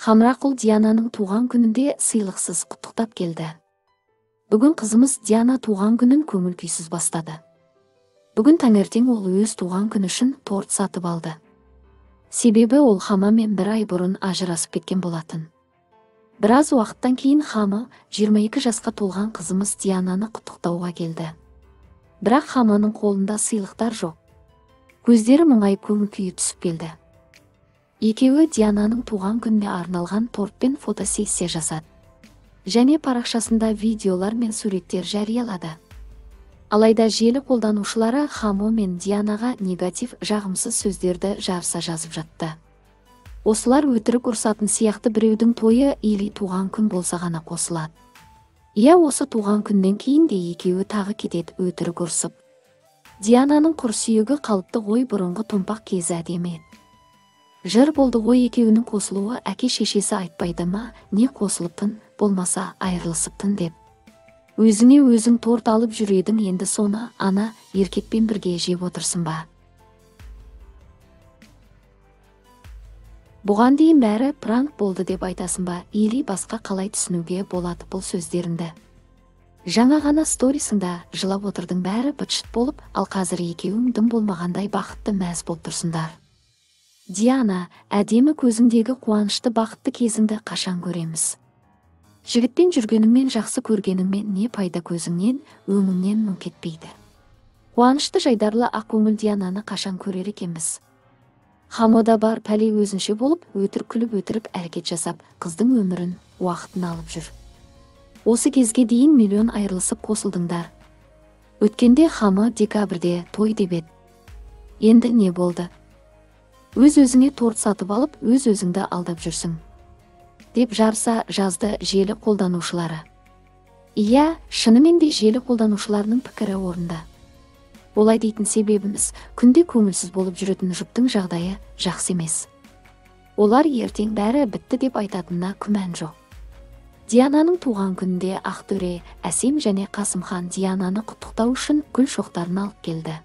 Хамрақұл Диананың туған күнінде сыйлықсыз құттықтап келді. Бүгін қызымыз Диана туған күнін көңіл күйсіз бастады. Бүгін таңертең ол өз туған күні үшін торт сатып алды. Себебі ол Хамамен бір ай бұрын ажырасып кеткен болатын. Біраз уақыттан кейін Хама 22 жасқа толған қызымыз Диананы құттықтауға келді. Бірақ Хаманың қолында сыйлықтар жоқ. Көздері мұңайып көңіл күйі түсіп келді. Екеуі Диананың туған күніне арналған тортпен фотосессия жасады. Және парақшасында видеолар мен суреттер жариялады. Алайда желі қолданушылары Хамо мен Дианаға негатив жағымсыз сөздерді жарыса жазып жатты. Осылар өтірік ұрсатын сияқты біреудің тойы или туған күн болса ғана қосылады. Иә, осы туған күннен кейін де екеуі тағы кетеді өтірік ұрсып. Диананың құр сүйегі қалыпты ғой, бұрынғы томпақ кезі әдемі еді. Жыр болды ғой екеуінің қосылуы, әке шешесі айтпайды ма, не қосылыптын, болмаса айырылысыптын деп. Өзіңе өзің торт алып жүр едің, енді соны ана еркекпен бірге жеп отырсың ба? Бұған дейін бәрі пранк болды деп айтасың ба, или басқа қалай түсінуге болады бұл сөздеріңді? Жаңа ғана сторисыңда жылап отырдың, бәрі быт-шыт болып, ал қазір екеуің дым болмағандай бақытты мәз болып тұрсыңдар. Диана, әдемі көзіңдегі қуанышты бақытты кезіңді қашан көреміз? Жігітпен жүргеніңмен, жақсы көргеніңмен не пайда, көзіңнен, өңіңнен мұң кетпейді. Қуанышты жайдарлы ақ көңіл Диананы қашан көрер екенбіз? Хамода бар пәле өзінше болып, өтірік күліп өтірік әрекет жасап, қыздың өмірін, уақытын алып жүр. Осы кезге дейін миллион айырылысып қосылдыңдар. Өткенде Хамы декабрьде той деп еді. Енді не болды? Өз-өзіңе торт сатып алып, өз-өзіңді алдап жүрсің, деп жарыса жазды желі қолданушылары. Иә, шынымен де желі қолданушыларының пікірі орында. Олай дейтін себебіміз, күнде көңілсіз болып жүретін жұптың жағдайы жақсы емес. Олар ертең бәрі бітті деп айтатынына күмән жоқ. Диананың туған күнінде Ақтөре, Әсем және Қасымхан Диананы құттықтау үшін гүл шоқтарын алып келді.